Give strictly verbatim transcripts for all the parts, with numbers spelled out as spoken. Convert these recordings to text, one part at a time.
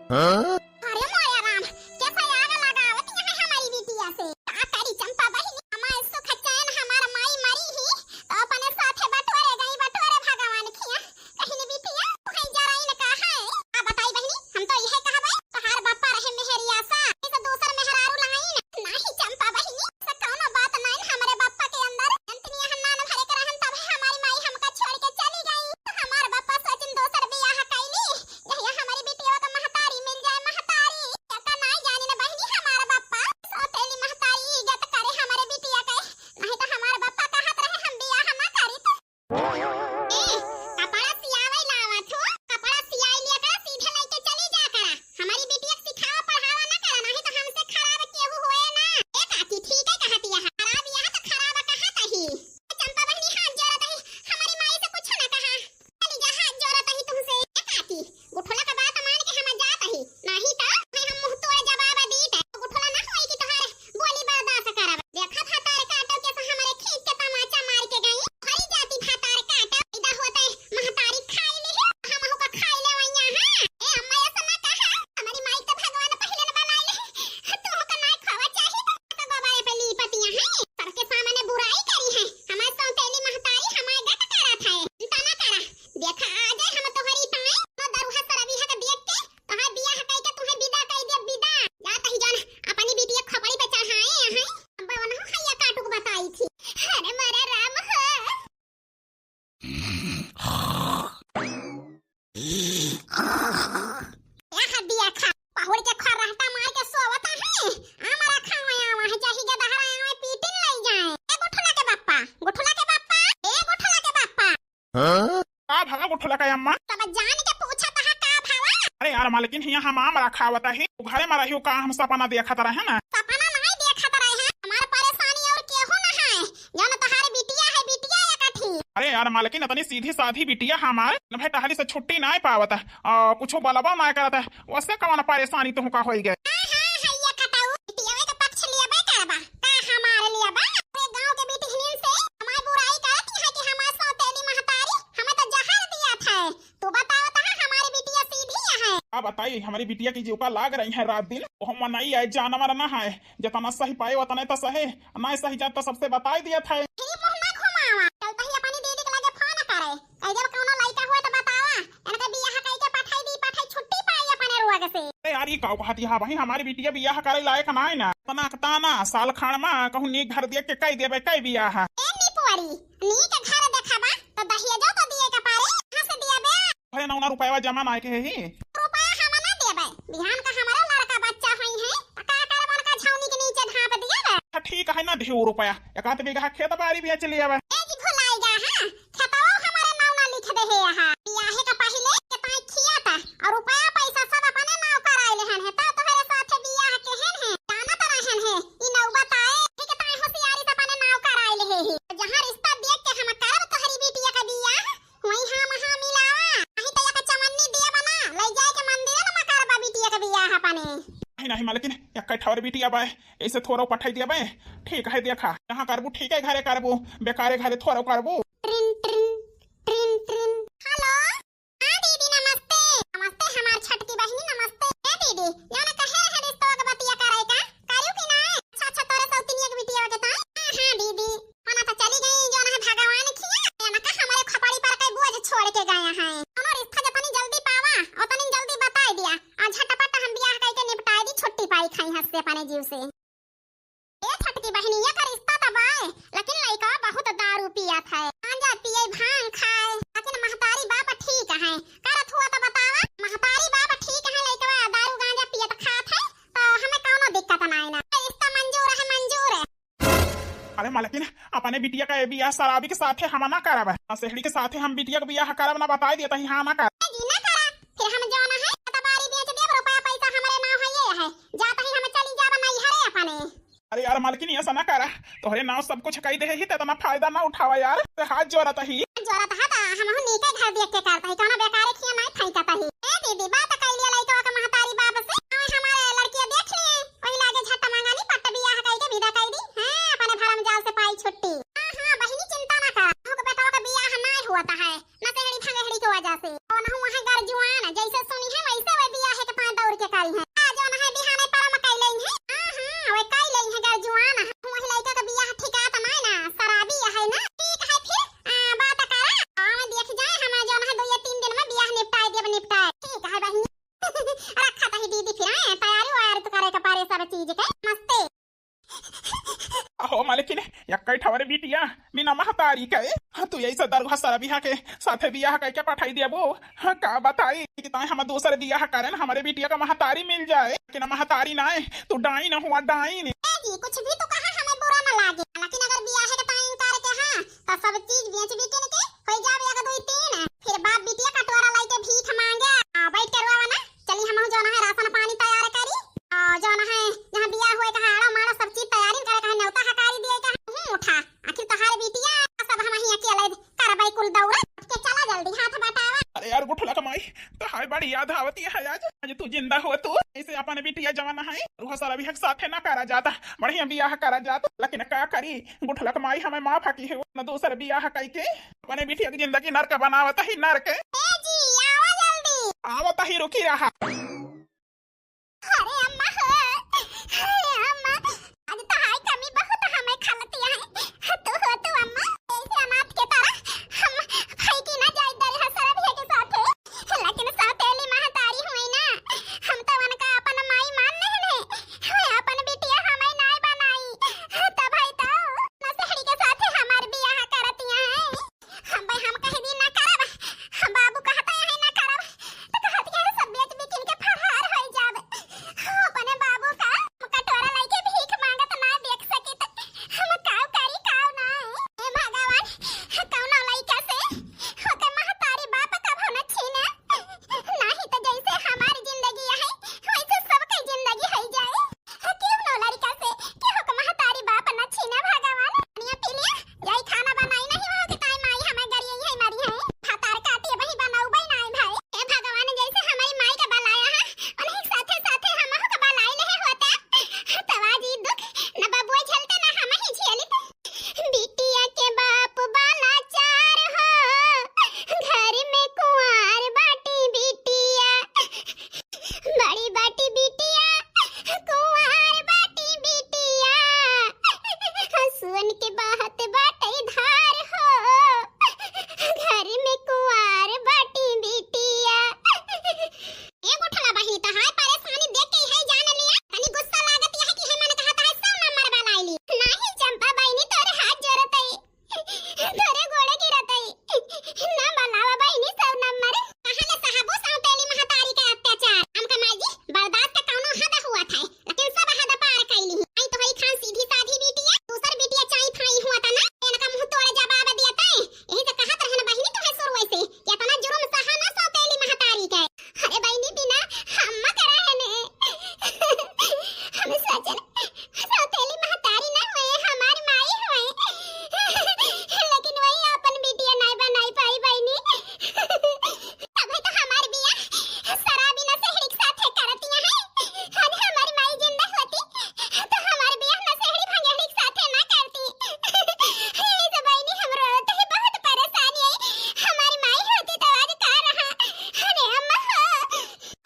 हाँ? अरे मोरे राम, कैसा आग लगावत यहाँ हमारी बिटिया से। का करी चंपा बहिनी, हमार सुख चैन हमार माई मरी ही, तो अपने साथे बटोरे गई, बटोरे भगवान खिया। कहीं बिटिया, तू है जराइन का है? का बताई बहिनी, हम तो यह कहबे, तोहार बापा रहे मेहरिया सा, इसे दूसर मेहरारू लाइन। नाही चंपा बहिनी, ऐसा कौनो बात नाइन हमरे बापा के अंदर। जनतनी हन्नान भरे के रहन, तब हमारी माई हमका छोड़ के चली गई। हमार बापा सोचिन दोसर बियाह कैली, जहिया हमारी बिटिया का महतारी मिल जाए, महतारी। एका नाई जानिन बहिनी हमार बापा, सौतेली महतारी इज्जत करे हमरे बिटिया के, नहीं तो हमार बापा कहत रहे हम बियाह ना करी। ए, कपड़ा सियावे लावत हो, कपड़ा सियाई लिया करा, सीधे लइके चली जा करा। हमारी बिटिया के सिखावा पढ़ावा ना करा, नहीं तो हमसे खराब केहू होए ना। ए काकी, ठीक है कहत यह, खराब यह तो खराब कहत ही। चंपा बहिनी हाथ जोड़त ही, हमारी माई से कुछ ना कहा। चली जा, हाथ जोड़त ही तुमसे। ए काकी, गुठला का बात मान के हम जात ही, नहीं तो भाई हम मुंह तोड़ जवाब दीत। गुठला ना होई कि तोहार बोली बर्दाश्त करब। देखा भतार काटो कैसे हमरे खींच के तमाचा मार के गई। हरी जाती भतार काटो, इदा होते महतारी खाई ली है, हम हो का खाई ले वैया है। ए अम्मा ऐसा ना कहा, हमारी माई तो भगवान पहले न बनाई ले, तू हो का ना खावा चाही तो गोबारे पे ली पतिया है। सबके सामने बुराई करी है, हमार सौतेली महतारी हमार गत करत है। चिंता ना करा, देखा आ जाए हम तोहरी ताई, ना दरुहा सरवी है के देख के तोहार बियाह कई के तुहे विदा कई देब, विदा। जा तही जौन अपनी बिटिया खोपड़ी पे चढ़ाए हैं। अब वनहु हैया काटू के बताई थी। अरे मोरे राम हो। या हड्डिया खा, पहुड़ के खर्राटा मार के सोवत है। आ मरा खावा आवा है, चाही के दहरा आवे, पीटिन लई जाए। ए गुठला के बापा, गुठला के बापा, ए गुठला के बापा। हाँ? का भवा गुठला का अम्मा? तब जान के पूछत हा का भवा? अरे यार मालकिन, हियाँ हम आम रखावत ही, तू घरे में रहियो का, हम सपना देखत रहे ना। सपना नहीं देखत रहे हैं, हमार परेशानी और केहू ना है, जौन तोहार बिटिया है, बिटिया या कठी। अरे यार मालकिन, इतनी सीधी साधी बिटिया हमार, न भाई टहली से छुट्टी ना पावत है, और कुछ बलबो ना करत है, वैसे कौन परेशानी तुहका होई गए? हाँ, हाँ, हैया खटाऊ, बिटिया के पक्ष लिया बे करबा, का हमार लिया बा? पूरे गांव के बिटिहनिन से हमार बुराई करत है कि हमार सौतेली महतारी हमें तो जहर दिया था। तू बतावा तो हमारी बिटिया सीधी है। का बताई, हमारी बिटिया की जीव का लाग रही है रात दिन। वो मनई है, जानवर ना है, जितना सही पाए उतने तो सहे, ना सही जात तो सबसे बताई दिया था। फिर मुंह ना घुमावा, चल तही अपनी दीदी के लगे फोन करे, कह जब कौनो लइका हुआ तो बतावा, इनका बियाह कई के पठाई दी, पठाई छुट्टी पाई अपने रोग से। अरे यार, ये का कहत है भाई, हमारी बिटिया बियाह करे लायक ना है ना, तना ताना साल खान मा कहूँ नीक घर देख के कई देबे, कई बियाह। ए निपुअरी, नीक घर देखबा तो दहेजो तो दिए के पारे, कहाँ से दिया बे? अरे नौना रुपया जमा ना के है ही। रुपया हम ना देबे, बिहान का हमारा लड़का बच्चा होई है, तो का करब उनका झौनी के नीचे ढाप दिया बे? हाँ, ठीक है ना, देहु रुपया, एक आध बीघा खेत बाड़ी बेच लिया बे। ए जी भुलाई जा, हाँ, खेतवा हमारे नाव ना लिख दे है यहाँ। बियाहे का पहिले के ताई खिया था और रुपया पैसा सब अपने नाव कराए लेहन है, तब तोहरे साथे बियाह केहन है, जानत रहन है, ई नौबत आए, ठीक है, ताई होशियारी से अपने नाव कराए ले है ही। जहाँ रिश्ता देख के हम करब तोहरी बिटिया का बियाह, वही हम हाँ मिलावा, नहीं तो एक चवन्नी दिया बना, ले जाए के मंदिर में करबा बिटिया का बियाह अपने। नहीं, नहीं, मालकिन, एक ठौर बिटिया बा, ऐसे थोड़ा पठाई दिया बे। ठीक है, देखा, यहाँ करबू, ठीक है, घरे करबू, बेकारे घरे थोड़ा करबू। ट्रिन, ट्रिन, ट्रिन, ट्रिन। हेलो। हाँ दीदी, नमस्ते। नमस्ते, हमार छोटकी बहिनी, नमस्ते। ए दीदी, यहाँ कहे रहे रिश्तवा के बतिया करे का? करू कि ना? अच्छा, अच्छा, तोरे सौतिनिया के बिटिया के ताई? हाँ, हाँ दीदी, मना तो चली गई, जो ना भगवान खिया, या ना का हमारे खपड़ी पर कई बोझ छोड़ के गया है। कोनो रिश्ता जतनी जल्दी पावा, उतनी जल्दी बताई दिया, आ झटपट हम बियाह करके निपटाई दी, छुट्टी पाई खाई हंस से अपने जीव से। ए छोटकी बहिनी, ये का रिश्ता तो बाय, लेकिन लइका बहुत दारू पियत है, गांजा पिए, भांग खाए, लेकिन महतारी बाप ठीक है, करत हुआ तो बतावा, महतारी बाप ठीक है, लइका दारू गांजा पियत खात है, तो हमें कौनो दिक्कत नाई ना, रिश्ता मंजूर है, मंजूर है। अरे मालकिन, अपने बिटिया का ये बियाह शराबी के साथे हम ना करब। नशेड़ी के साथे हम बिटिया का बियाह करब ना, बताई देता ही, हाँ ना करब। ए जी, ना करा। फिर हम जौन है, खेत बाड़ी बेच देब, रुपया पैसा हमरे नाव है, ये है। जात ही हम चली जाब नैहरे अपने। अरे यार मालकिन, ऐसा ना करा। तोहरे नाव सब कुछ कही दे ही, तो इतना फायदा ना उठावा यार। ते हाथ जोड़त ही। जोड़त हा ता, हम हूँ नीके घर देख के करत ही, कौनो बेकारे खिया नहीं फेंकत ही। ए दीदी, बात कई लिया लइकवा के महतारी बाप से। हमें हमारे लड़किया देख लिए। वही लागे झट मंगानी पट्ट बियाह कई के विदा कई दी। हाँ, अपने भरम जाल से पाई छुट्टी। हाँ, हाँ, बहिनी चिंता ना कर। ओके बेटवा का बियाह नाय हुआ ता है। नशेड़ी फंगेड़ी के वजह से। और ना हुआ है गर्जुआन, जैसे सुनी है वैसे वह बियाह के पाए दौड़ कई ठवरे बिटिया बिना महतारी के, हाँ, तू यही से दरुहा सरबिहा के साथे बियाह कइके पठाई देबो। हाँ, का बताई कि ताई हम दूसर बियाह करेन, हमरे बिटिया का महतारी मिल जाए, लेकिन महतारी नाय, तू डाइन हुआ, डाइन। ए जी, कुछ भी तू कहा, हमें बुरा ना लागे, लेकिन अगर बियाह के ताई इनकार के, हाँ, तो सब चीज बेच बिकिन के हो जावे एक, दुई, तीन, फिर बाप बिटिया कटोरा लाई के भीख मांगे, आ, बैठ के रोवा ना। चली, हमहू जौन है राशन पानी तैयार करी, और जौन है यहाँ बियाह हुए कहा आड़ा माड़ा सब चीज तैयारी करे, कहे न्योता हकारी दिए, कहे मुँह उठा, आखिर तोहार बिटिया, सब हम ही अकेले करबै कुल दौरा। उठ के चला जल्दी, हाथ बटावा। अरे यार गुठला कमाई, तोहार बड़ी याद आवती है आज, आज तू जिंदा हो तू, ऐसे अपन बिटिया जवन है, दरुहा सरबिहा के साथे ना करा जाता, बढ़िया बियाह करा जाता, लेकिन का करी, गुठला कमाई हमें माफ की है, न दूसर बियाह कइके अपने बिटिया की जिंदगी नरक बनावत ही, नरक। ए जी, आवा जल्दी। आवत ही, रुकी रहा। अरे अम्मा हो, अरे अम्मा, आज तोहार कमी बहुत हमें खलती है। तू हो तू अम्मा, ऐसे अनाथ के तरह हम फेंकी ना जाए दरुहा सरबिहा के साथे। लेकिन सौतेली महतारी हुई ना, हम तो उनका अपन माई मान नहीं ने। हमें अपन बिटिया हमें नाय बनाई। तब है तो नसेहड़ी के साथे हमार बियाह करतिया है। हम भाई हम कह दी ना करब, हम बाबू कहता है ना करब, तो कहत के सब बेच बिकिन के फरार हो जाब। अपने बाबू का हम कटोरा लेके भीख मांगत ना देख सकी, तो हम काव करी काव ना। हे भगवान, कौनो लइका से ओके महतारी बाप कभो न छीने, नाही तो जैसे हमारी जिंदगी है वैसे सबके जिंदगी है जाए। केहू नो लड़का से केहू के महतारी बाप न छीने भगवान। पनिया पी लिया, जाई खाना बनाई, नहीं वहाँ के ताई माई हमें गरियई है, मरी है। भतार काटी वही बनाऊ बई नाई भाई। हे भगवान, जैसे हमारी माई के बलाया है, उन्हीं साथे साथे हमहू के बलाई नहीं होता। तब आज ई दुख न बबुआ झेलते, न हम ही झेली। बिटिया के बाप बाला चार हो, घर में कुंवार बाटी बिटिया। बड़ी बाटी बिटिया, कुंवार बाटी बिटिया, हंसुअन के बहत बाटे धार हो, घर में कुंवार बाटी बिटिया। ए गुठला बहिनी, तो हाय परेशानी देख के है जान लिया, तनी गुस्सा लागत यह कि है मन कहत है सौ नंबर बनाई ली। नाही चंपा बहिनी, तोरे हाथ जोड़त है, तोरे गोड़े गिरत है, ना बनावा बहिनी सौ नंबर। कहाँ ले सहबो सौतेली महतारी के अत्याचार? हमका माई जी बर्दाश्त का कौनो हद हुआ था, लेकिन सब हद पार कैली। आई तो हई खान सीधी साधी बिटिया, दूसर बिटिया चाई फाई हुआ था ना, इनका मुंह तोड़ जवाब दिया था। यही तो कहत रहन बहिनी तुहे शुरू से कि इतना जुर्म सहा ना सौतेली महतारी के। अरे बहिनी बिना हम मत रहने। हम सोचन सौतेली महतारी ना हुए, हमार माई हुए। लेकिन वही अपन बिटिया नाय बनाई पाई बहिनी। तबे तो हमार बियाह शराबी नसेहड़ी के साथे करतिया है। आज हमारी माई जिंदा होती तो हमार बियाह नसेहड़ी भंगेहड़ी के साथे ना करती। यही से बहिनी हम रोत ही बहुत परेशान है। हमारी माई होती तो आज का रहा। अरे अम्मा हो।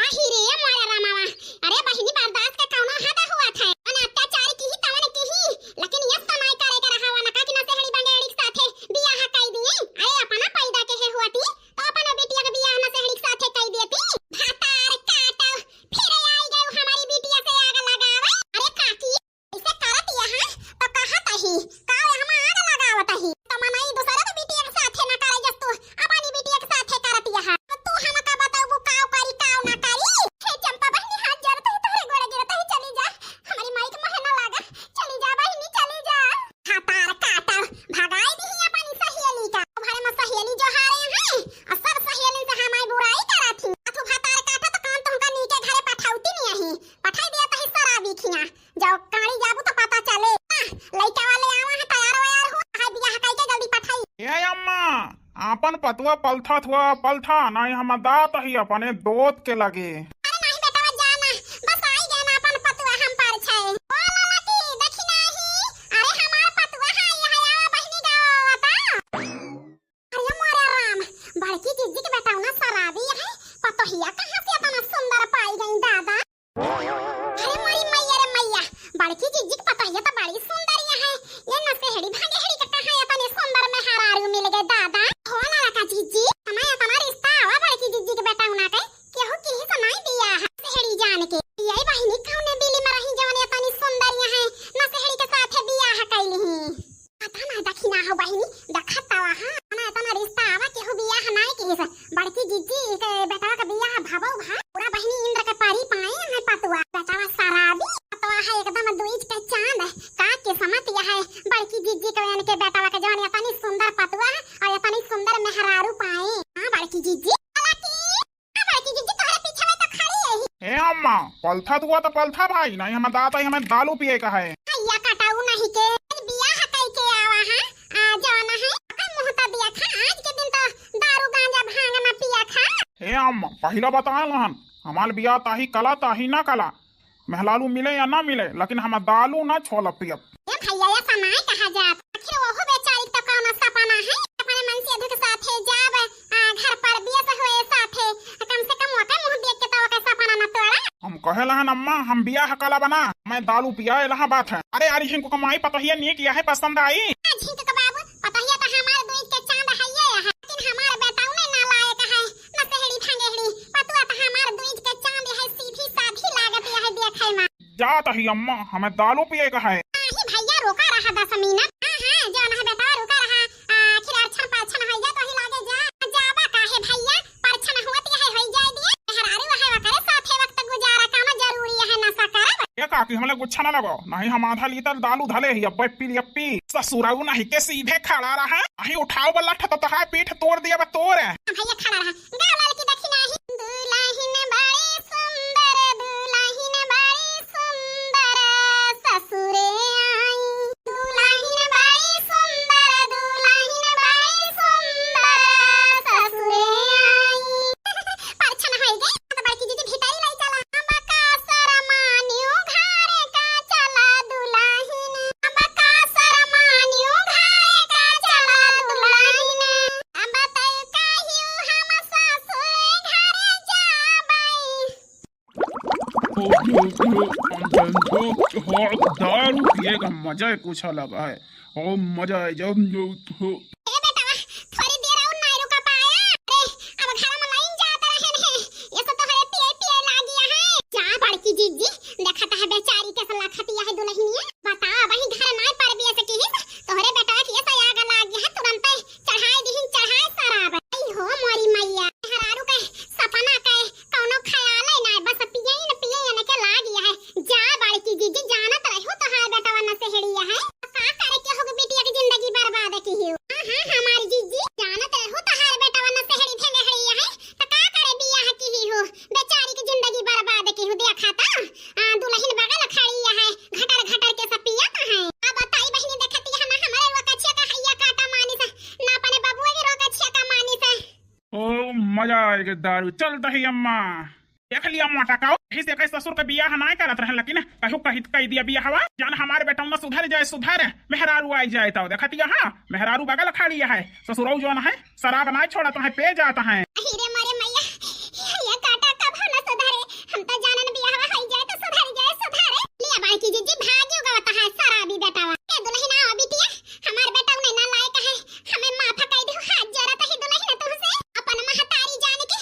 आही रे मोरे रामावा। अरे बहिनी बर्दाश्त का कौनो हद हुआ था। मन अत्याचार की ही तवन की ही। लेकिन ये समय करे के रहा ना का कि नसेहड़ी भंगेहड़ी के साथे बियाह कई दिए। अरे अपना पैदा के है हुआ थी। तो अपन बिटिया के बियाह नसेहड़ी के साथे कई देती। भतार काटो, फिर आई गयो हमारी बिटिया से आग लगावे। अरे काकी, ऐसे करत यहाँ तो कहत ही, का हम आग लगावत ही? तो मनई दूसरे के बिटिया के साथे ना करे जस तू अपनी बिटिया के साथे करत यहाँ। तो तू हमका बताऊ काव करी काव ना करी? हे चंपा बहिनी हाथ जोड़त ही तोहरे गोड़े गिरत ही चली जा। हमारी माई के मोहे ना लागा। चली जा बहिनी चली जा। भतार काटा, भगाई दी ही अपनी सहेली का। तुम्हारे में सहेली जो हारे हैं, और सब सहेली से हमारी बुराई करत ही। तू भतार काटा तो काम तुमका नीचे घरे पठाउती नहीं ही। पठाई दिया तही शराबी खिया। जाओ काली जाबू तो पता चले। आ, लइका वाले आवा है तैयार वैयार हो। हाय बियाह कई के जल्दी पठाई। ए अम्मा, आपन पतुआ पलथत हुआ पलथा, नहीं हम दात ही अपने दोत के लगे। अरे नहीं बेटवा जा ना, बस आई गए ना अपन पतुआ हम पर छै। ओ ललकी, देखी नाही, अरे हमार पतुआ है, यहाँ आवा बहिनी गावा बता। अरे मोरे राम, बड़की जिज्जी के बेटवा ना शराबी है, पतोहिया कहाँ से इतना सुंदर पाई गई दादा। अरे मोरी मैया रे मैया, बड़की जिज्जी के पतोहिया तो बड़ी सुंदर है, ये नसेहड़ी भंगेहड़ी के कहाँ इतने सुंदर मेहरारू मिल गए दादा। हो ललका जिज्जी, हमें इतना रिश्ता आवा बड़की जिज्जी के बेटवा ना के, केहू किही से नाई दिया। जीजी के बेटवा के बियाह भवो भा, पूरा बहिनी इंद्र के परी पाए है पतुआ। बेटवा शराबी, पतुआ है एकदम दुइज के चांद। का किस्मत यह है, बड़की जीजी के इनके बेटवा के जवन इतनी सुंदर पतुआ है और इतनी सुंदर मेहरारू पाए। हाँ बड़की जीजी, हालांकि, हाँ बड़की जीजी तोहरे पीछे में तो खड़ी है ही। ए अम्मा, पलथा दुआ तो पलथा भाई, नहीं हमें दाता ही हमें दारू पिए का है। हैया कटाऊ नहीं के, बियाह कई के आवा है, आ जवन है, ओकर मुंह तो देखा, आज के दिन तो दारू गांजा भांग ना पिया खा। ए अम्मा, पहिला बताए रहन, हमार बियाह ताही कला ताही ना कला, मेहलालू मिले या ना मिले, लेकिन हम दारू ना छोला पियब। ए भैया, ये समय कहा जात, आखिर वहू बेचारी तो कौनो सपना है, अपने मन से दुख साथे जाब, आ, घर पर बियाह हुए साथे, कम से कम ओकर मुंह देख के तो ओकर सपना न तोड़ा। हम कहे रहन अम्मा, हम बियाह कला बना, मैं दारू पिया इलाहाबाद है। अरे यार, इनको कमाई पतोहिया नीक यह है पसंद आई। आ, झिंक के बाबू, पतोहिया तो हमारे दुइज के चांद है ये है, लेकिन हमारे बेटौने ना लायक है, नसेहड़ी भंगेहड़ी, पतुआ तो हमारे दुइज के चांद है, सीधी साधी लागत है देखे में। जात ही अम्मा, हमें दारू पिए का है। नाही भैया, रोका रहा दस मिनट। हाँ, हाँ, जौन है बेटा, रोका रहा। आ, आखिर अरछन परछन होइ जाए तो ही लागे जा। जाबा काहे भैया, परछन होत है, होइ जाए दिए। मेहरारू है, ओकरे साथे वक्त गुजारा, कौनो जरूरी है नशा करब। ए काकी, हमले गुच्छा ना लगो, नहीं हम आधा लीटर दारू धले ही, अब्बे पी, अब्बे पी। ससुराऊ नहीं के सीधे खड़ा रहा, नहीं उठाओ बल्ला ठतो तहार पीठ तोड़ दिया बा तोर। हाँ भैया, खड़ा रहा। गाँव वाले की देखी नाही। दुलहिन बड़ी सुंदर, दुलहिन बड़ी सुंदर ससुरे आई। दुलहिन बड़ी सुंदर, दुलहिन बड़ी सुंदर ससुरे आई। परछन होई गई, तो बड़की जीजी भीतरी लाई चला। हम का शरमानियो घरे का चला दुलहिन, हम का शरमानियो घरे का चला दुलहिन। अब तय कहियो हम ससुर घरे जाबै। दारू पिए का मजा ही कुछ अलग है। ओ मजा आ जाओ। ए बेटवा, थोड़ी देर और नहीं रुका पाया। अरे, अब घर में लाइन जात रहन है। ये सब तोहरे पिए पिए लागिया है। जा बड़की जीजी, देखत है बेचारी के सलाखतिया है दुलहिनिया। बता, वही घर नाय परबिया से किहिस, तोहरे बेटवा के ऐसा आग लाग गया है, तुरंते चढ़ाई दिहिन, चढ़ाई शराब। आई हो मोरी मैया, मेहरारू के सपना के कौनो ख्याल ही नाय, बस पियन पियन के लाग गया है। जा बड़की जीजी, जानत रहो तोहार बेटवा नशेड़िया है। का करे के होगे बिटिया के जिंदगी बर्बाद किहियो। हाँ, हाँ, हमारी जीजी, जानत रहो तोहार बेटवा नशेड़ी भेंगेड़िया है, तो का करे बियाह किहियो, बेचारी के जिंदगी बर्बाद किहियो। देखा था, आ, दुलहिन बगल खड़ी है, घटर घटर के सब पियत है। अब बताई बहिनी, देखती है ना, हमरे रोकछिया का हैया काटा मानिस, ना अपने बबुआ के रोकछिया का मानिस। ओ, मजा आएगा दारू। चल दही अम्मा, देख लिया मोटा काऊ, यही से कहे ससुर के बियाह नाय करत रहे, लेकिन कहू कही कह दिया बियाहवा, जान हमारे बेटौना सुधर जाए, सुधर, मेहरारू आई जाए तो। देखती है, हाँ, मेहरारू बगल खड़ी है, ससुरऊ जौन है, शराब नाय छोड़त है, पे जात है। अही रे मोरे मैया, ये काटा कब हम न सुधरे, हम तो जानन बियाहवा होई जाए तो सुधर जाए, सुधरे। लिया बड़की जीजी, भागियो गवत है शराबी बेटावा। ए दुलहिन आओ बिटिया, हमार बेटौने ना लायक है, हमें माफ कई दे, हाथ जोड़त ही दुलहिन तुमसे, अपन महतारी जान के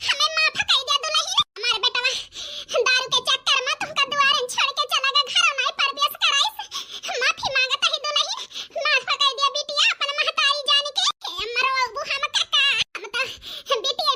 हमें माफ कई दे दुलहिन। हमार बेटवा दारू के चक्कर में तुमका दुआरन छोड़ के चला गया, घर में परवेश कराइस, माफी मांगत ही दुलहिन, माफ कई दे बिटिया, अपन महतारी जान के। हे हमरो अबू हम काका, हम तो बिटिया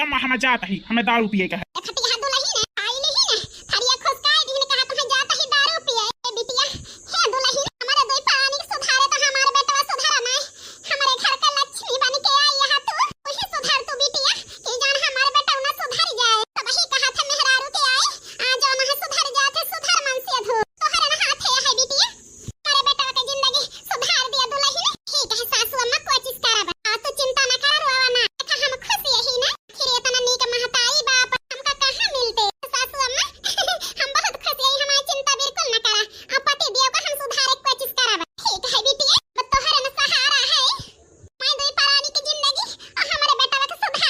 अम्मा, हम जात ही, हमें दारू पिए के है।